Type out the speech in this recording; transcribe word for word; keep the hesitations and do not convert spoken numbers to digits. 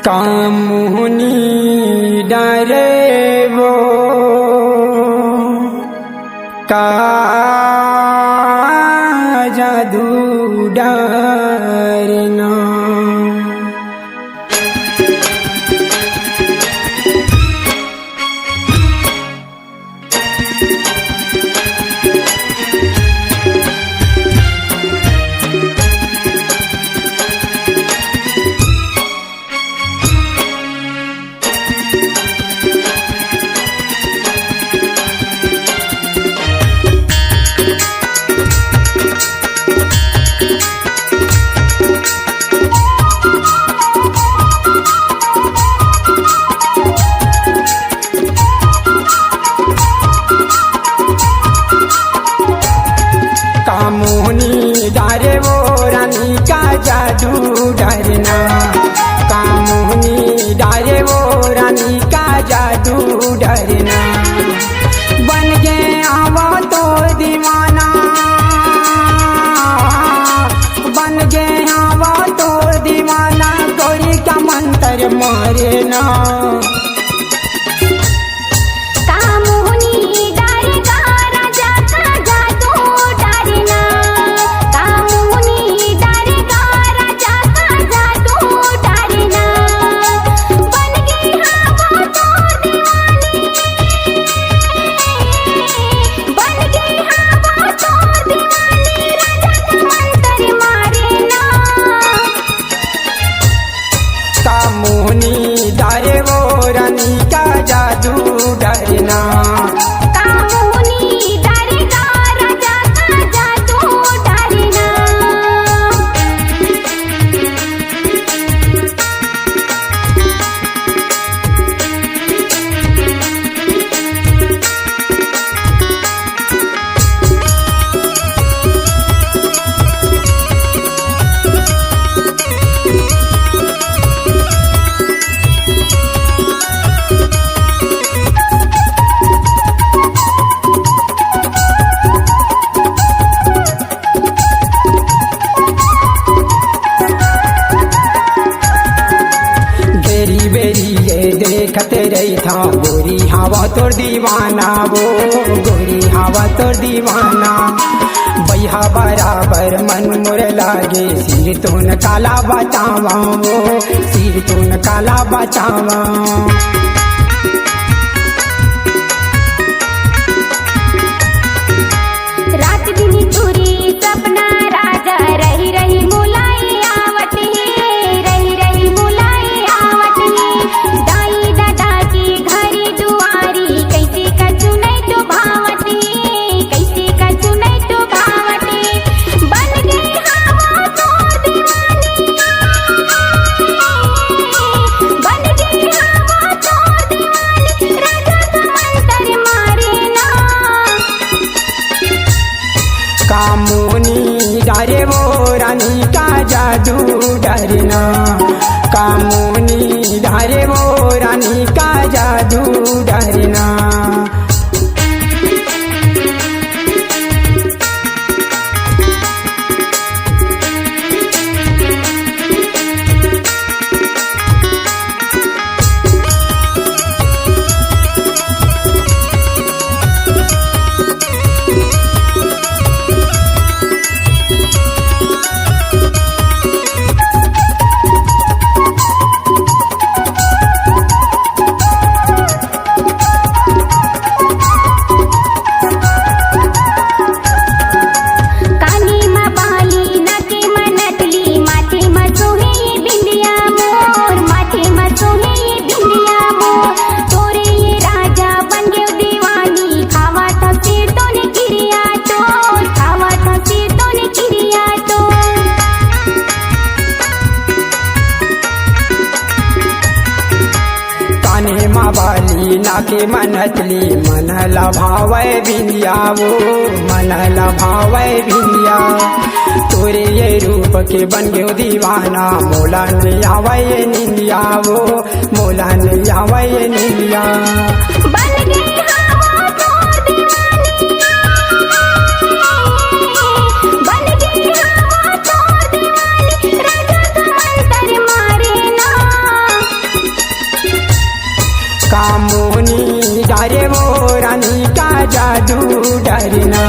का मोहनी डारे वो, का जादू डारना। का मोहनी डारे वो रानी, का जादू डारना। का मोहनी डारे वो रानी, का जादू डारना। बन गे हवं तोर दीवाना, बन गे हवं तोर दीवाना, गोरी का मंतर मारना। का मोहनी डारे का राजा, का जादू डारना। का मोहनी डारे का राजा, का जादू डारना। बन गे हवं तोर दीवानी, बन गे हवं तोर दीवानी, राजा का मंतर मारना। का मोहनी डारे वो रानी, का जादू डारना। का मोहनी डारे का राजा, का जादू डारना। बेरी बेरी ये देखत रहिथंव, गोरी हवं तोर दीवाना वो, गोरी हवं तोर दीवाना। बइहा बराबर मन मोर लागे, सिरतोन काला बतावंव वो, सिरतोन काला बतावंव। रात दिन टूरी सपना राजा, रहि रहि मोला ए आवत हे, रहि रहि मोला ए आवत हे। दाई ददा के घर दुआरी, कइसे कछु नइ तो भावत हे, कइसे कछु नइ तो भावत हे। बन गे हवं तोर दीवानी, बन गे हवं तोर दीवानी, राजा का मंतर मारना। का मोहनी डारे वो रानी, का जादू डारना। का मोहनी डारे वो रानी, का जादू डारना। कानी म बाली, नाके म नकली, माथे म सोहे ये बिंदिया मोर, माथे म सोहे ये बिंदिया मोर। तोरे ये राजा बन गेव दीवानी, खावत हंव सिरतोन किरिया तोर, खावत हंव सिरतोन किरिया तोर। काने म बाली, नाके म नथली, मन ल भावय बिंदिया वो, मन ल भावय बिंदिया। तोरे ये रूप के बन गेव दीवाना, मोला नइ आवय निंदिया वो, मोला नइ आवय निंदिया। बन गे हवं तोर दीवानी, बन गे हवं तोर दीवानी, राजा का मंतर मारे ना। जादू डरना।